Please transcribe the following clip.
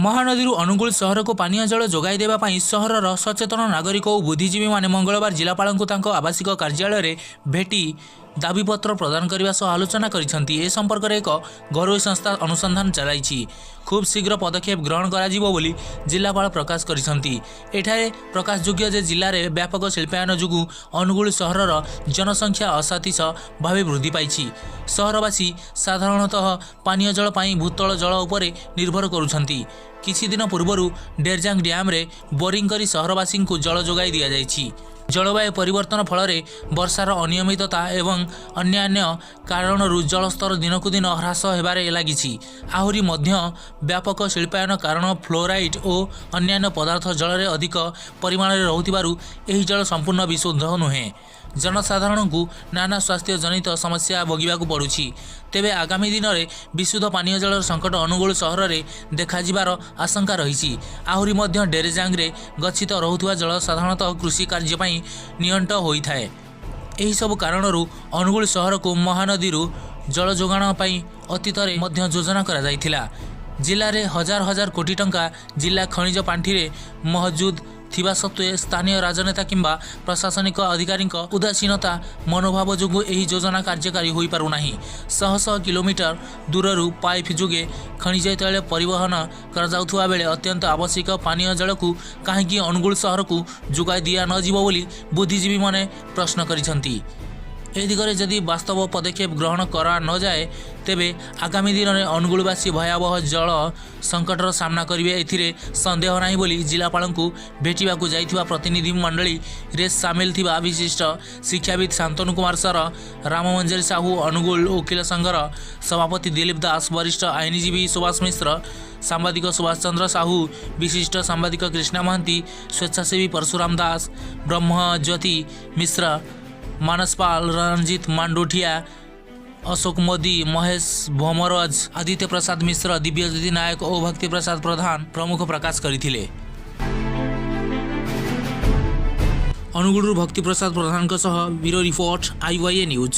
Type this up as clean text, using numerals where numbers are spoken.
ମହାନଦୀରୁ ଅନୁଗୁଳ ସହରକୁ ପାନୀୟ ଜଳ ଯୋଗାଇ ଦେବା ପାଇଁ ସହରର ସଚେତନ ନାଗରିକ ଓ ବୁଦ୍ଧିଜୀବୀମାନେ ମଙ୍ଗଳବାର ଜିଲ୍ଲାପାଳଙ୍କୁ ତାଙ୍କ ଆବାସିକ କାର୍ଯ୍ୟାଳୟରେ ଭେଟି ଦାବିପତ୍ର ପ୍ରଦାନ କରିବା ସହ ଆଲୋଚନା କରିଛନ୍ତି। ଏ ସମ୍ପର୍କରେ ଏକ ଘରୋଇ ସଂସ୍ଥା ଅନୁସନ୍ଧାନ ଚଳାଇଛି। ଖୁବ୍ ଶୀଘ୍ର ପଦକ୍ଷେପ ଗ୍ରହଣ କରାଯିବ ବୋଲି ଜିଲ୍ଲାପାଳ ପ୍ରକାଶ କରିଛନ୍ତି। ଏଠାରେ ପ୍ରକାଶଯୋଗ୍ୟ ଯେ ଜିଲ୍ଲାରେ ବ୍ୟାପକ ଶିଳ୍ପାୟନ ଯୋଗୁଁ ଅନୁଗୁଳ ସହରର ଜନସଂଖ୍ୟା ଅଶାତୀତ ଭାବେ ବୃଦ୍ଧି ପାଇଛି। ସହରବାସୀ ସାଧାରଣତଃ ପାନୀୟ ଜଳ ପାଇଁ ଭୂତଳ ଜଳ ଉପରେ ନିର୍ଭର କରୁଛନ୍ତି। କିଛିଦିନ ପୂର୍ବରୁ ଡେରଜାଙ୍ଗ ଡ୍ୟାମ୍ରେ ବୋରିଂ କରି ସହରବାସୀଙ୍କୁ ଜଳ ଯୋଗାଇ ଦିଆଯାଇଛି। ଜଳବାୟୁ ପରିବର୍ତ୍ତନ ଫଳରେ ବର୍ଷାର ଅନିୟମିତତା ଏବଂ ଅନ୍ୟାନ୍ୟ କାରଣରୁ ଜଳସ୍ତର ଦିନକୁ ଦିନ ହ୍ରାସ ହେବାରେ ଲାଗିଛି। ଆହୁରି ମଧ୍ୟ ବ୍ୟାପକ ଶିଳ୍ପାୟନ କାରଣ ଫ୍ଲୋରାଇଡ୍ ଓ ଅନ୍ୟାନ୍ୟ ପଦାର୍ଥ ଜଳରେ ଅଧିକ ପରିମାଣରେ ରହୁଥିବାରୁ ଏହି ଜଳ ସମ୍ପୂର୍ଣ୍ଣ ବିଶୁଦ୍ଧ ନୁହେଁ। ଜନସାଧାରଣଙ୍କୁ ନାନା ସ୍ୱାସ୍ଥ୍ୟ ଜନିତ ସମସ୍ୟା ଭୋଗିବାକୁ ପଡ଼ୁଛି। ତେବେ ଆଗାମୀ ଦିନରେ ବିଶୁଦ୍ଧ ପାନୀୟ ଜଳର ସଙ୍କଟ ଅନୁଗୁଳ ସହରରେ ଦେଖାଯିବାର ଆଶଙ୍କା ରହିଛି। ଆହୁରି ମଧ୍ୟ ଡେରେଜାଙ୍ଗରେ ଗଚ୍ଛିତ ରହୁଥିବା ଜଳ ସାଧାରଣତଃ କୃଷି କାର୍ଯ୍ୟ ପାଇଁ ନିଅଣ୍ଟ ହୋଇଥାଏ। ଏହିସବୁ କାରଣରୁ ଅନୁଗୁଳ ସହରକୁ ମହାନଦୀରୁ ଜଳ ଯୋଗାଣ ପାଇଁ ଅତୀତରେ ମଧ୍ୟ ଯୋଜନା କରାଯାଇଥିଲା। ଜିଲ୍ଲାରେ ହଜାର ହଜାର କୋଟି ଟଙ୍କା ଜିଲ୍ଲା ଖଣିଜ ପାଣ୍ଠିରେ ମହଜୁଦ ଥିବା ସତ୍ତ୍ୱେ ସ୍ଥାନୀୟ ରାଜନେତା କିମ୍ବା ପ୍ରଶାସନିକ ଅଧିକାରୀଙ୍କ ଉଦାସୀନତା ମନୋଭାବ ଯୋଗୁଁ ଏହି ଯୋଜନା କାର୍ଯ୍ୟକାରୀ ହୋଇପାରୁନାହିଁ। ଶହ ଶହ କିଲୋମିଟର ଦୂରରୁ ପାଇପ୍ ଯୋଗେ ଖଣିଜ ତୈଳ ପରିବହନ କରାଯାଉଥିବା ବେଳେ ଅତ୍ୟନ୍ତ ଆବଶ୍ୟକ ପାନୀୟ ଜଳକୁ କାହିଁକି ଅନୁଗୁଳ ସହରକୁ ଯୋଗାଇ ଦିଆ ନଯିବ ବୋଲି ବୁଦ୍ଧିଜୀବୀମାନେ ପ୍ରଶ୍ନ କରିଛନ୍ତି। ଏ ଦିଗରେ ଯଦି ବାସ୍ତବ ପଦକ୍ଷେପ ଗ୍ରହଣ କରା ନଯାଏ, ତେବେ ଆଗାମୀ ଦିନରେ ଅନୁଗୁଳବାସୀ ଭୟାବହ ଜଳ ସଙ୍କଟର ସାମ୍ନା କରିବେ, ଏଥିରେ ସନ୍ଦେହ ନାହିଁ ବୋଲି ଜିଲ୍ଲାପାଳଙ୍କୁ ଭେଟିବାକୁ ଯାଇଥିବା ପ୍ରତିନିଧି ମଣ୍ଡଳୀରେ ସାମିଲ ଥିବା ବିଶିଷ୍ଟ ଶିକ୍ଷାବିତ୍ ଶାନ୍ତନୁ କୁମାର ସର, ରାମମଞ୍ଜରୀ ସାହୁ, ଅନୁଗୁଳ ଓକିଲ ସଂଘର ସଭାପତି ଦିଲୀପ ଦାସ, ବରିଷ୍ଠ ଆଇନଜୀବୀ ସୁଭାଷ ମିଶ୍ର, ସାମ୍ବାଦିକ ସୁଭାଷ ଚନ୍ଦ୍ର ସାହୁ, ବିଶିଷ୍ଟ ସାମ୍ବାଦିକ କୃଷ୍ଣା ମହାନ୍ତି, ସ୍ୱେଚ୍ଛାସେବୀ ପରଶୁରାମ ଦାସ, ବ୍ରହ୍ମଜ୍ୟୋତି ମିଶ୍ର, ମାନସ ପାଲ, ରଣଜିତ ମାଣ୍ଡୋଠିଆ, ଅଶୋକ ମୋଦି, ମହେଶ ଭୋମରଜ, ଆଦିତ୍ୟ ପ୍ରସାଦ ମିଶ୍ର, ଦିବ୍ୟଜ୍ୟୋତି ନାୟକ ଓ ଭକ୍ତି ପ୍ରସାଦ ପ୍ରଧାନ ପ୍ରମୁଖ ପ୍ରକାଶ କରିଥିଲେ। ଅନୁଗୁଳରୁ ଭକ୍ତି ପ୍ରସାଦ ପ୍ରଧାନଙ୍କ ସହ ବ୍ୟୁରୋ ରିପୋର୍ଟ, ଆଇୱାଇଏ ନ୍ୟୁଜ୍।